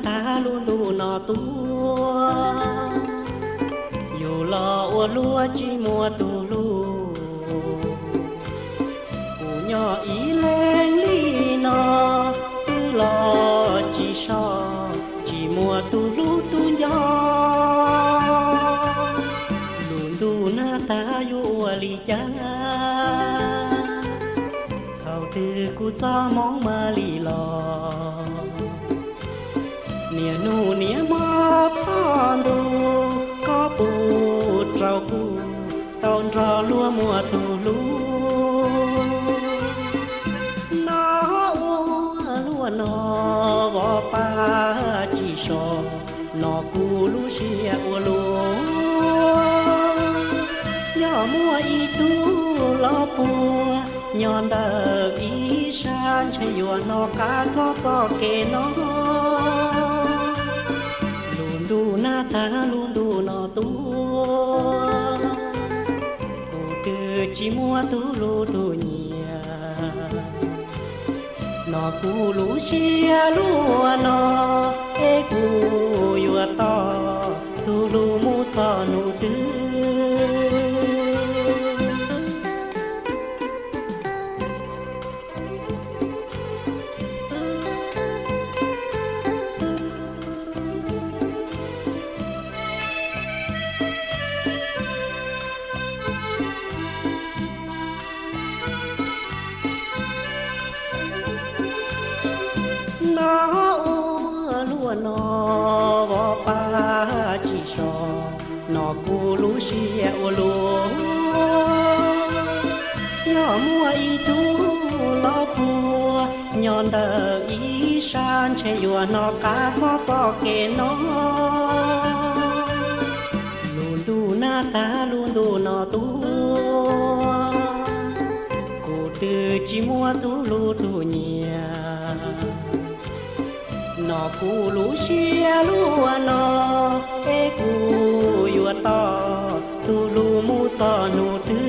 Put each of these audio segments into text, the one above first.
tag lub ntuj no tuaj, yus los ua luaj tsis muaj tus hlub. Kuv nyob ib leeg li no, twb los tsis so, tsis muaj tus hlub tus nco. Lub ntuj nag tag yuav ua li cas, thaum twg kuv txoj hmoov mam li los. Niaj hnub niaj hmo poj ntxoog, koj pub rau kuv tau nrog luag muaj tus hlub. No ua luaj no, vov paj tsis so, no kuv lub siab ua luaj. Yog muaj ib tug los puag nyob ntawm ib sab, ntshe yuav hnov qab txog txoj kev no. Lub ntuj nag tag lub ntuj no tuaj, kuv twb tsis muaj tus hlub tus nyiam. No kuv lub siab luaj no, es kuv yuav tos tus hlub mus txog hnub twg. No ua luaj no, vov paj tsis so, no kuv lub siab ua luaj. Yog muaj ib tug los puag nyob ntawm ib sab, ntshe yuav hnov qab txog txoj kev no. Lub ntuj nag tag lub ntuj no tuaj, kuv twb tsis muaj tus hlub tus nyiam. No kuv lub siab luaj no, es kuv yuav tos tus hlub mus txog hnub twg.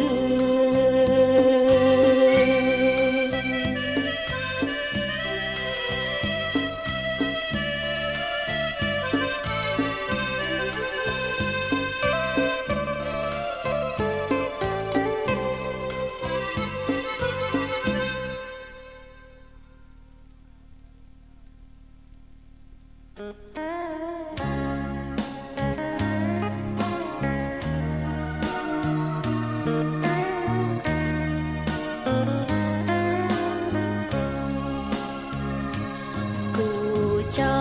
Kuv tso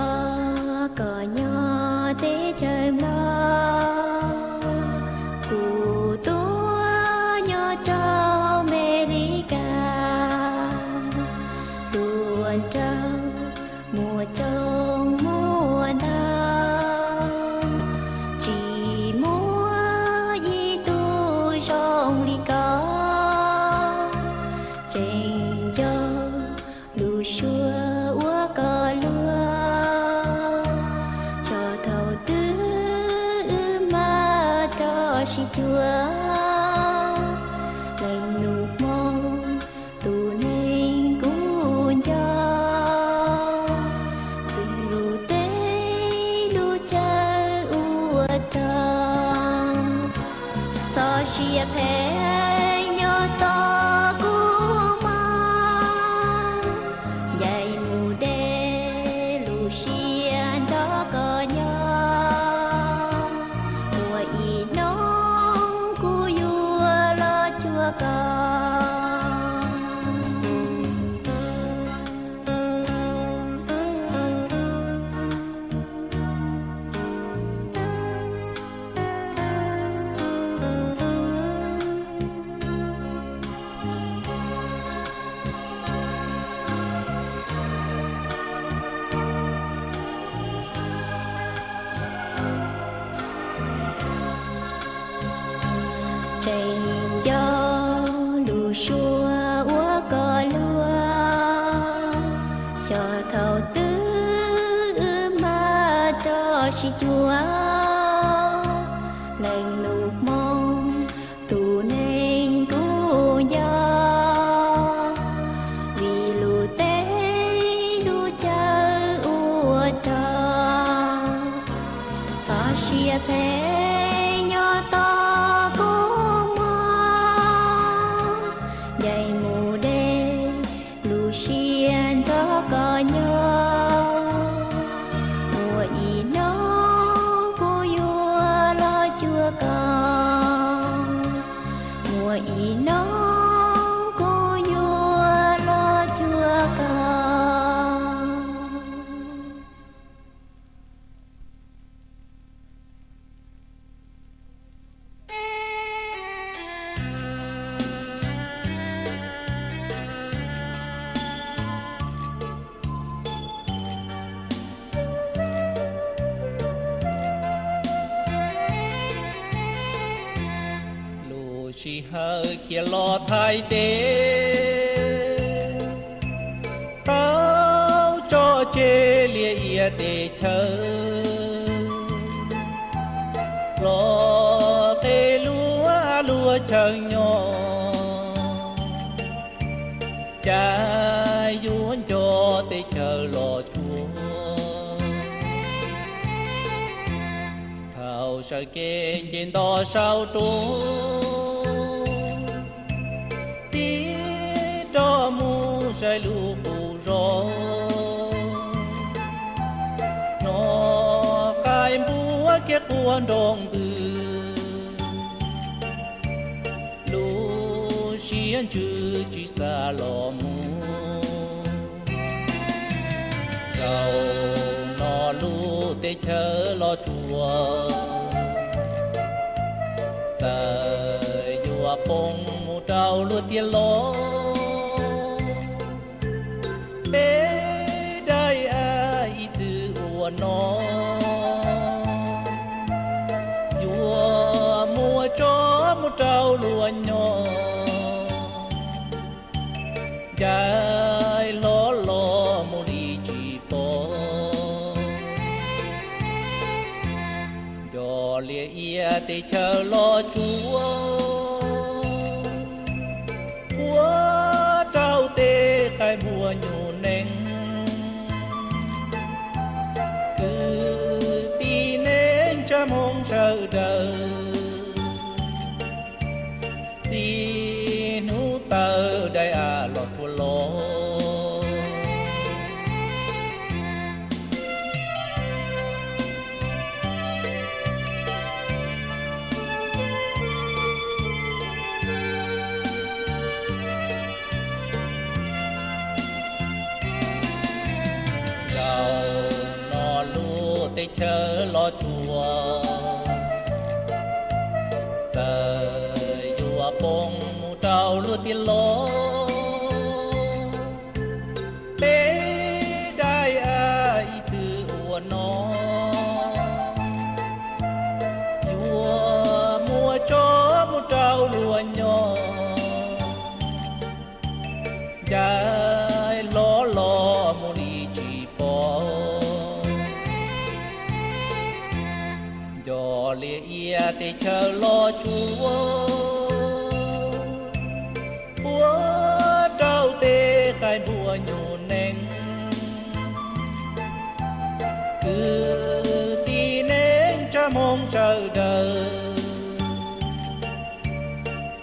koj nyob teb chaws Nplog, kuv tuaj nyob rau Amelikas, tuaj nrog muaj coob muaj ntau, tsis muaj ib tug zoo li koj, tseem nco lub suab uas koj luag, txog thaum twg wb mam rov sib cuag. Leej nus hmoo tus neeg kuv nco, tus lub teb lub chaw ua rog, txoj sia phem nyob tos kuv mog. Ncaim mus de lub siab nrog koj nyob, muaj ib hnub kuv yuav los cuag koj. Tseem nco lub suab uas koj luag, xyov thaum twg wb mam rov sib cuag. Leej nus hmoo tus neeg kuv nco, vim lub teb lub chaw ua rog, Ris hawm khiav los Thaib teb, tau tso tseg liaj ia teb chaws, los qe luag luag chaw nyob, cas yuav nco teb chaws Los Tsuas. Thaum sawv kev nce nto saum roob, tib rov mus saib lub qub zos, hnov qaib npua kiag quaj nroo ntws, lub siab ntsws tsis xav los mus. Zaum no lub teb chaws Los Tsuas, txawm yuav poob mus rau luag tiaj los, peb daim av ib txwm ua no, yuav muab tso mus rau luag nyob, ncaj hlo los mus li tsis pom. Nco liaj ia teb chaws Los Tsuas, ua rau tej qaib npua nyuj nees, kwv tij neej tsa Hmoob sawv daws, txij hnub tawm daim av Los Tsuas los. Zaum no lub teb chaws Los Tsuas, txawm yuav poob mus rau luag tiaj los, peb daim av ib txwm ua no, yuav muab tso mus rau luag nyob, ncaj hlo los mus li tsis pom. Nco liaj ia teb chaws Los Tsuas, ua rau tej qaib npua nyuj nees, kwv tij neej tsa Hmoob sawv daws,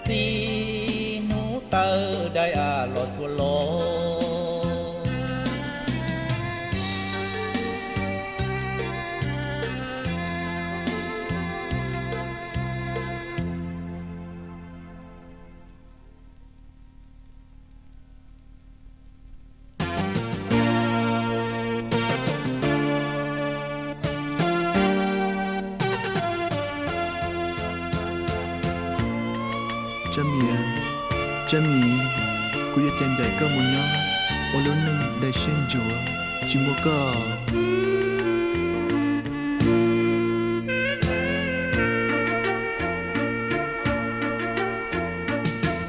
txij hnub tawm daim av Los Tsuas los. Tsab Miv, Tsab Miv, kuv yuav cais ncaim koj mus nyob ua lub neej dai siab ntsuav tsis muaj koj.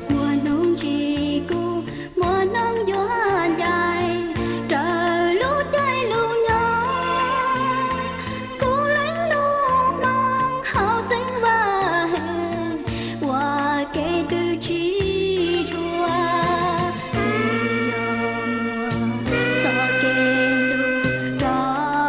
Muaj hnub ntsis kuv muaj hnub yuav ncaim raws lub caij lub nyoog, kuv leej lub moo hauv xeeb vaj heev ua kev twg tsis tshua, kuv yog muaj txoj kev lug rov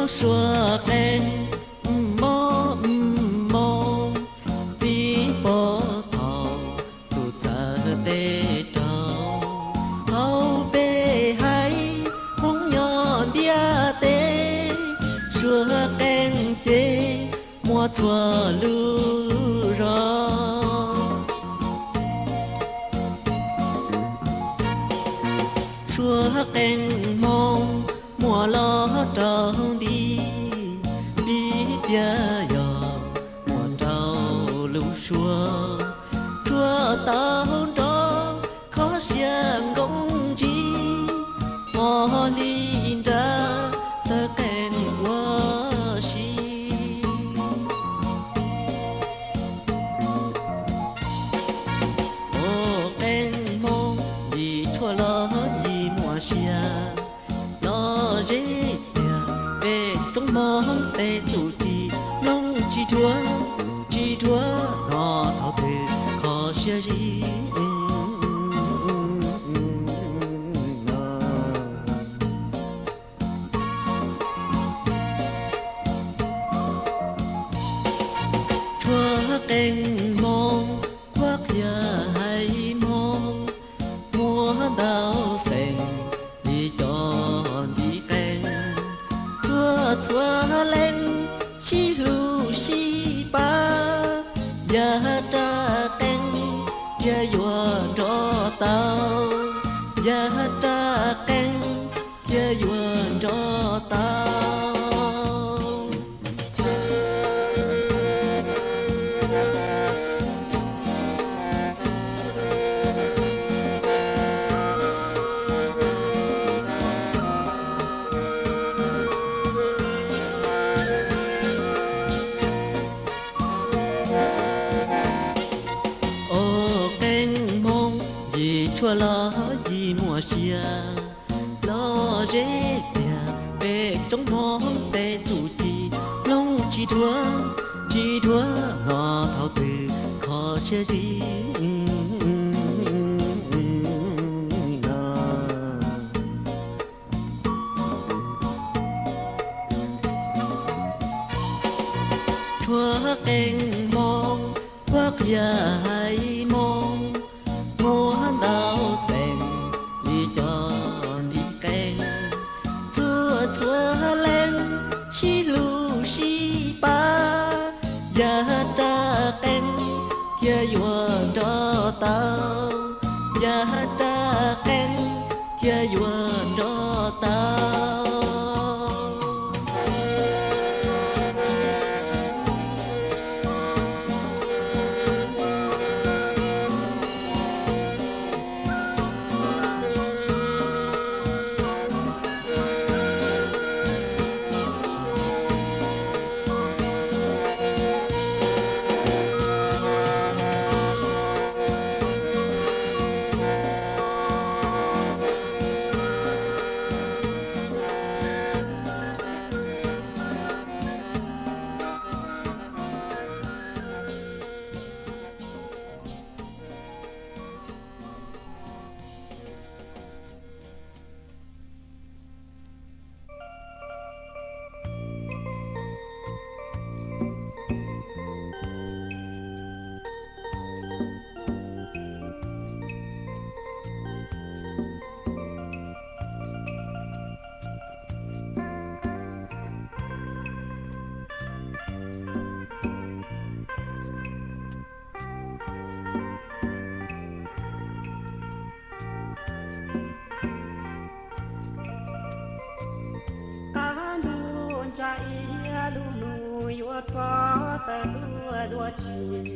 Suav qeej mob mob, txiv pov thaum tus txawv teb rau hauv peb haiv Hmoob nyob ntiaj teb. Suav qeej ces muaj txhua lub zos. Suav qeej Hmoob muaj loj rau nti, vim tias yog muaj rau lub suab, tshuav tau nrov kho siab nkoos ntsis, hmo hli nrab tawg qeej ua si. Ua qeej Hmoob yim tshuaj los yim muaj sia, los zeb tiag peb tsoom Hmoob tej txuj ci, mloog tsis dhuav tsis dhuav hnov thaum twg kho siab zim. Tshuav qeej Hmoob, qhuab qhia haiv Hmoob, muaj ntau xeem li cov ntiv qeej, txhua txhua leej sib hlub sib pab, yog raj qeej thiaj yuav nrov tau, yog raj qeej thiaj yuav nrov tau. Ua qeej Hmoob yim tshuaj los yim muaj sia, los zeb tiag peb tsoom Hmoob tej txuj ci, mloog tsis dhuav tsis dhuav hnov thaum twg kho siab zim. Tshuav qeej Hmoob, qhuab qhia haiv Hmoob, muaj ntau xeem li cov ntiv qeej, txhua txhua leej sib hlub sib pab, yog raj qeej thiaj yuav nrov tau, yog raj qeej thiaj yuav nrov tau. Qab ntuj ntsa iab lub nus yuav rov tawm tuaj dua tshiab,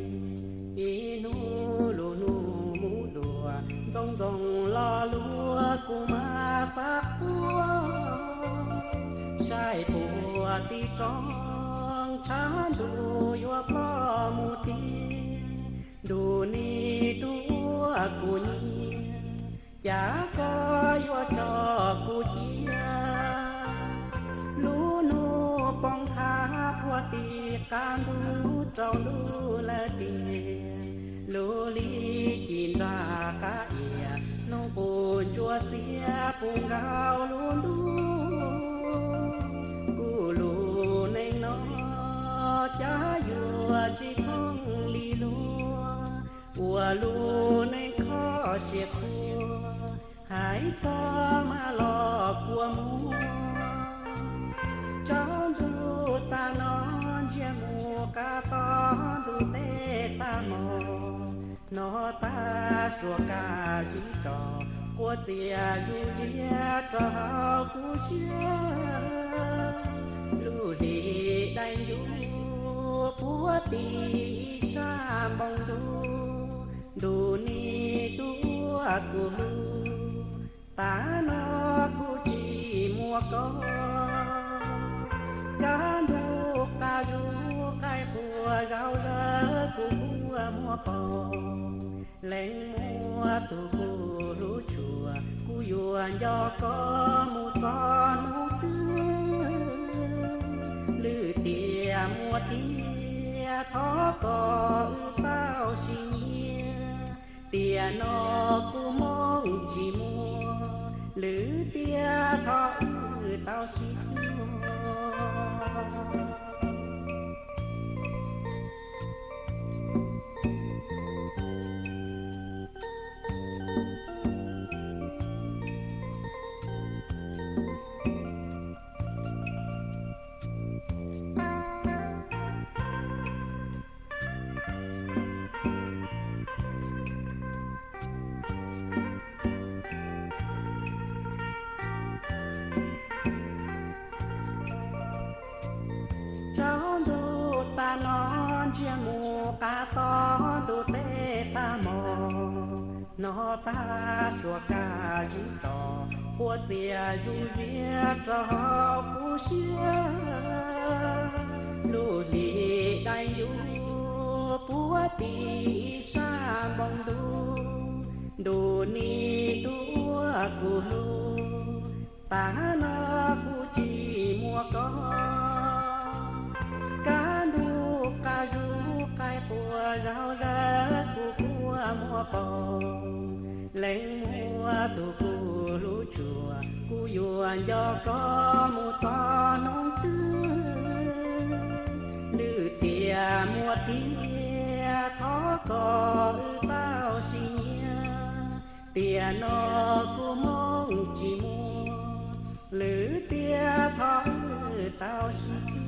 ib hnub lub nus mus dua, ntxoov ntxoo lo lus kuv mas xav quaj. Saib puag tim roob tshav ntuj yuav ploj mus tiag, ntuj nig rub ua kuv nyiam, cas koj yuav tso kuv cia. Lub nus poob thab puag tim qab ntuj rau ntuj lawm tiag, lub lig ci nra qab iab, nub qus ntsuab xiab puv nkaus lub ntuj, kuv Nov tag suav kaj zib tso, quav txias zuj ziab rau hauv kuv siab. Lub hli dai ncuv puag tim ib sab npoo ntuj, ntuj nig tuaj kuv hlub, tas no kuv tsis muaj koj. Kaj ntug qab zub qaib qua zau zawv kuv quaj muab poob. Leej muaj tus kuv hlub tshua, kuv yuav nco koj mus txog hnub twg. Lwm tiam muaj tiag thov kom wb tau sib nyiam, tiam no kuv moo tsis muaj, lwm tiam thov wb tau sib cuag. Tsaus ntuj tas no ntsiag mus qab to, ntuj teb tag hmo, nov tag suav kaj zib tso, quav txias zuj ziab rau hauv kuv siab. Lub hli dai ncuv puag tim ib sab npoo ntuj, ntuj nig tuaj kuv hlub, tas no kuv tsis muaj koj. Kaj ntug qab zub qaib qua zau zawv kuv quaj muab poob. Leej muaj tus kuv hlub tshua, kuv yuav nco koj mus txog hnub twg. Lwm tiam muaj tiag thov kom wb tau sib nyiam, tiam no kuv moo tsis muaj, lwm tiam thov wb tau sib cuag.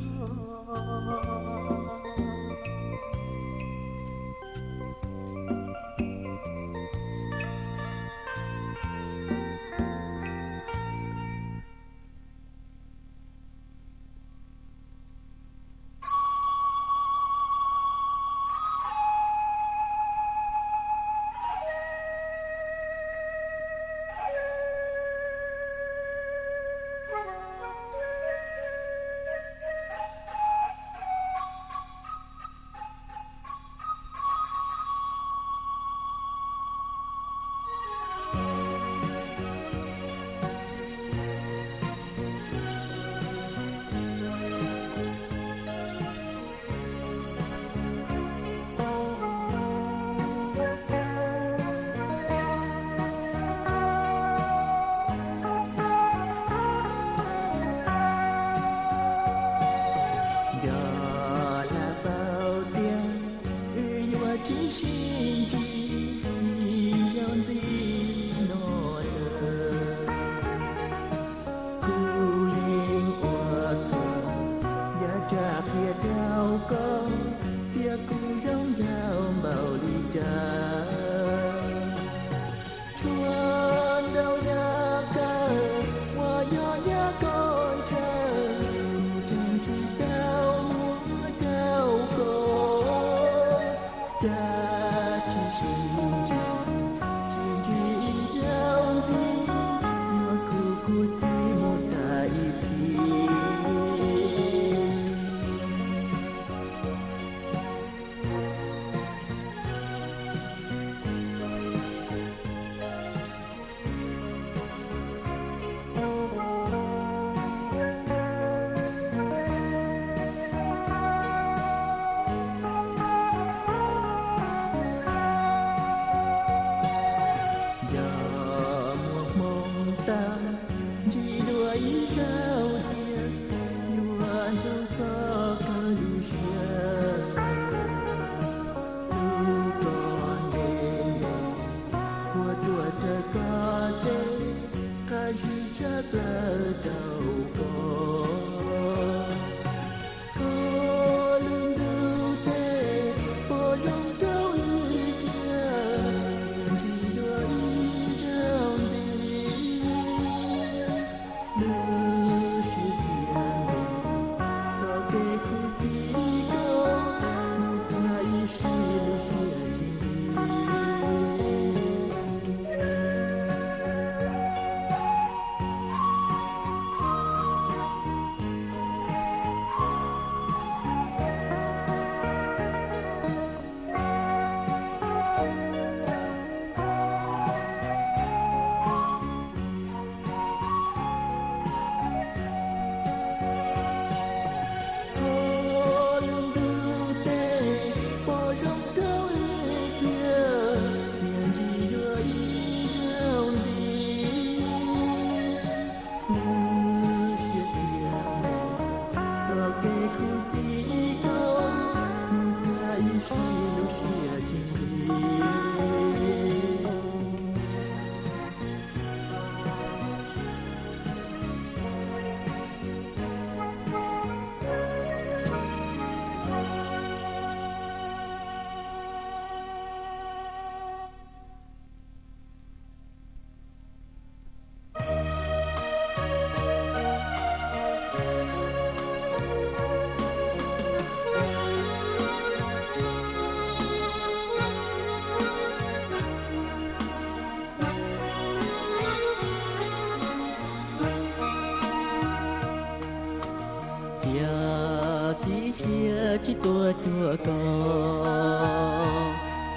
tsis tuaj cuag koj.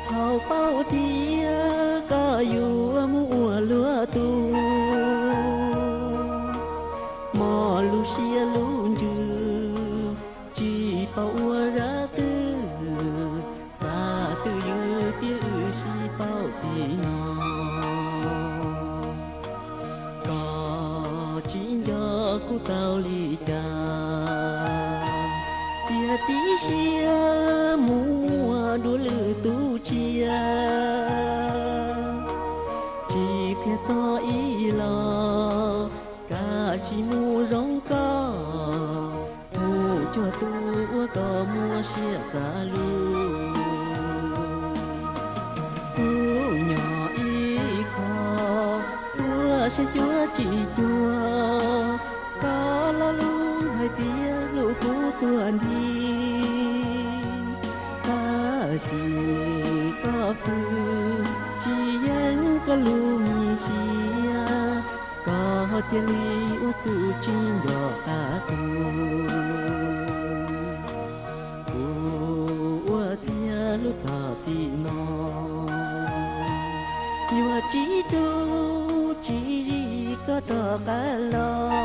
Thaum paub tias koj yuav mus ua luag tug, mob lub siab lub ntsws, tsis paub ua zaj twg, xav twj ywm tias wb sib paub txij no. Koj tsis nco kuv tau li cas, tias txib siab mus ua dua lwm tus tsiaj. Tsis qhia txog ib los, kav tsij mus zoo koj, mus cuag tus uas koj muaj siab xav lug. Kuv nyob ib qho, tuaj saib xyuas tsis cuag, koj lo lus hais tias hlub kuv tuag nthi. Tab sis koj pw tsis yeej koj lub me siab, koj cia li ua txuj tsis nco qab kuv. Kuv ua tiag lub txoj txim no, yuav tsis rub tsis zis koj rov qab los.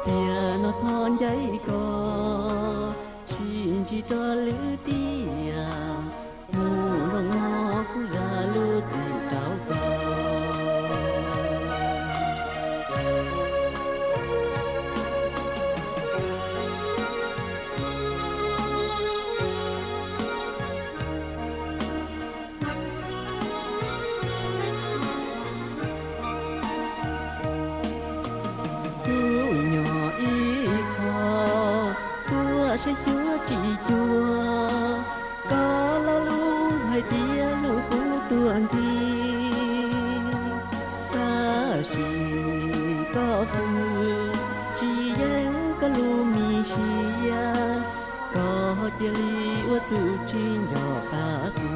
Tiam no thov ncaim koj, sim ntsib rau lwm tiam, mus zoo mog kuv zam lub txim rau koj. Kuv nyob ib qho, tuaj saib xyuas tsis cuag, koj lo lus hais tias hlub kuv tuag nthi. Tab sis koj pw tsis yeej koj lub me siab, koj cia li ua txuj tsis nco qab kuv.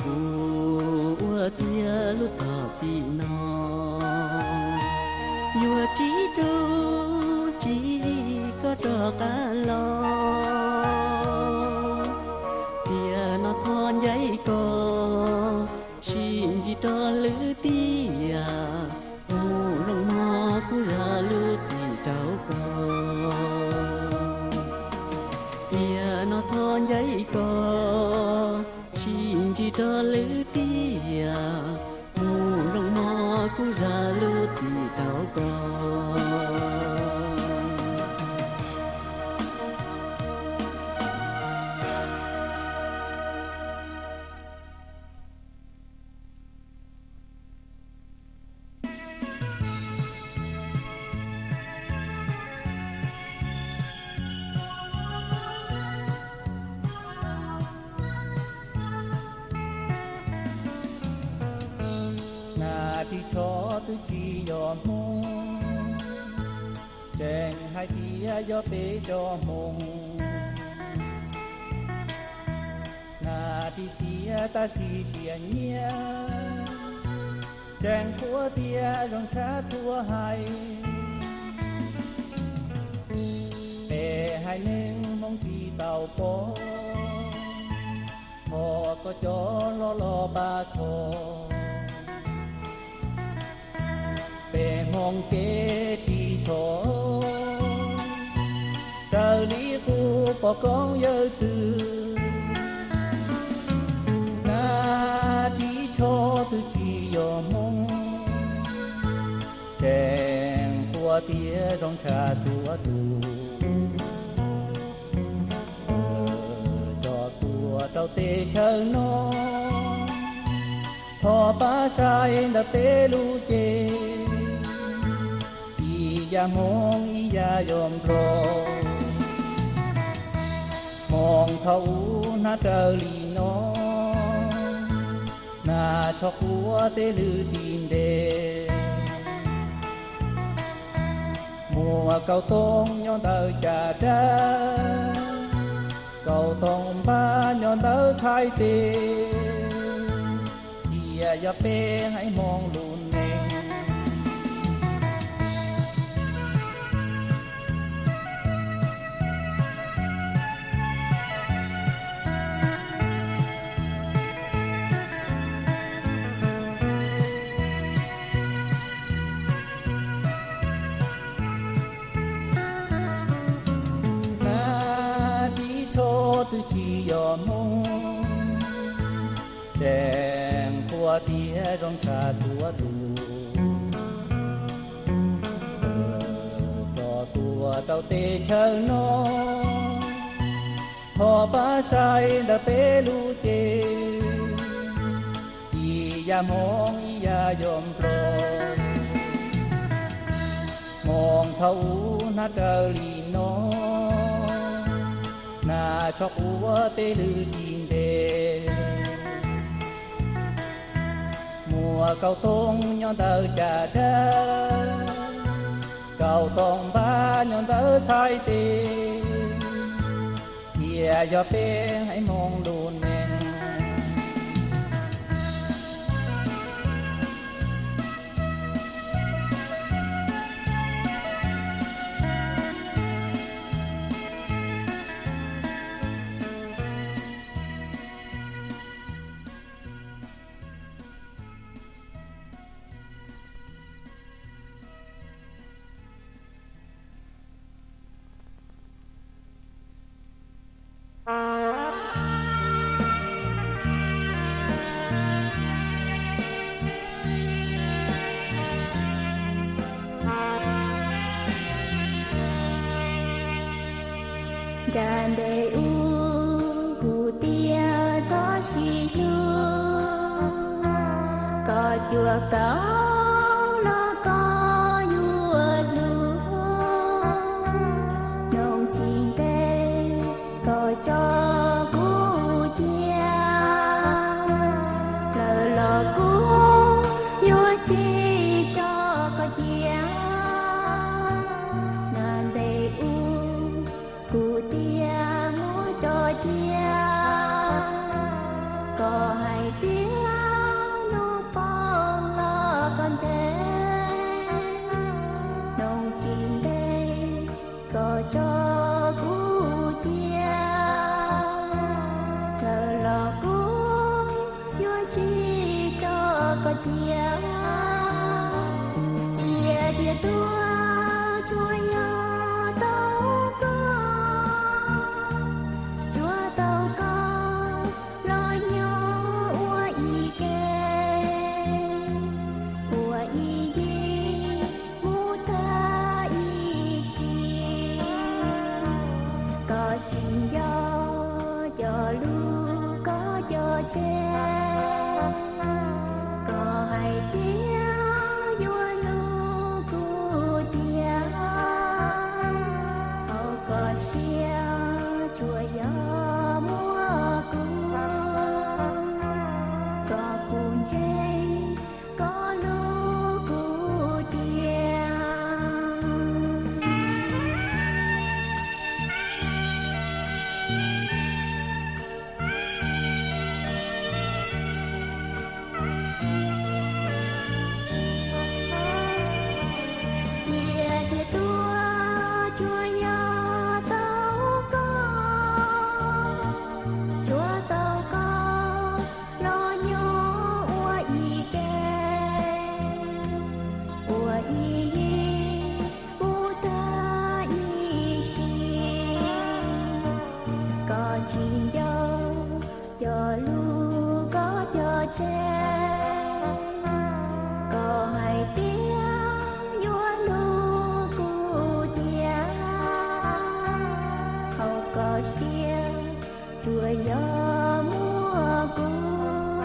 Kuv ua tiag lub txoj txim no, yuav tsis rub tsis zis koj rov qab los. Tiam no thov ncaim koj, sim ntsib rau lwm tiam, mus zoo mog kuv zam lub txim rau koj. Tiam no thov ncaim koj, sim ntsib rau lwm tiam, mus zoo mog kuv zam lub txim rau koj. Nas ris tsho twb tsis yog Hmoob, tseem hais tias yog peb cov Hmoob. Nas ris txias tab sis siab nyiam, tseem qhuav tias zoo tshaj txhua haiv. Peb haiv neeg Hmoob tsis tau pom, thov koj cov hlob los pab kho. Peb Hmoob kev ris tsho, raws li kuv pom koom yawm txwv. Nas ris tsho twb tsis yog Hmoob, tseem qhuav tias zoo tshaj txhua tus. Cov tuaj rau teb chaws no, thov pab saib ntawm peb lub cev, ib yam Hmoob ib yam yog Nplog. Hmoob thaum ub hnab raws li no, nas tsho quav tej lwm tis ntev. Muaj kaum toog nyob ntawm caj dab, kaum toog npab nyob ntawm thaib teb, thiaj yog peb haiv Hmoob lub neej. tias zoo tshaj txhua tus. Tso tuaj rau teb chaws no, thov pab saib ntawm peb lub cev, ib yam hmoov ib yam yog nplog. Hmoov thaum ub hnab rawv li no, hnab tsho quav tej lwm ris ntev. Muaj kaus toog nyob ntawm caj dab, kaus toog npab nyob ntawm txhais tes, thiaj yog peb haiv Hmoob lub neej. Nram ntej ub kuv tias txhob sib hlub, koj cuag kaum los koj yuav hlub. Nyob tsis ntev koj tso kuv cia, lawm los kuv yuav tsis tso koj cia. Nram ntej ub kuv tias muab tso cia, koj hais tias hnub poob los koj nres. Nyob tsis ntev koj tso kuv cia, lawm los kuv yuav tsis tso koj cia. Cia tias tuaj tsuas yog tau koj, tsuas tau koj los nyob ua ib ke, ua ib yig mus tag ib sim. Koj tsis nco cov lus koj cog tseg, koj hais tias yuav hlub kuv tiag. Hauv koj siab tsuas yog muaj kuv, koj puas ntseeg koj hlub kuv tiag? Cia tias tuaj tsuas yog tau koj, tsuas tau koj los nyob ua ib ke, ua ib yig mus tag ib sim. Koj tsis nco cov lus koj cog tseg, koj hais tias yuav hlub kuv tiag. Hauv koj siab tsuas yog muaj kuv,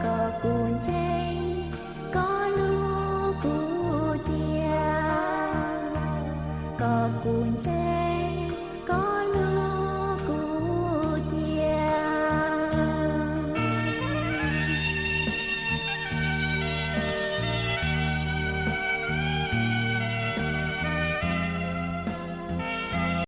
koj puas ntseeg koj hlub kuv tiag? Koj puas ntseeg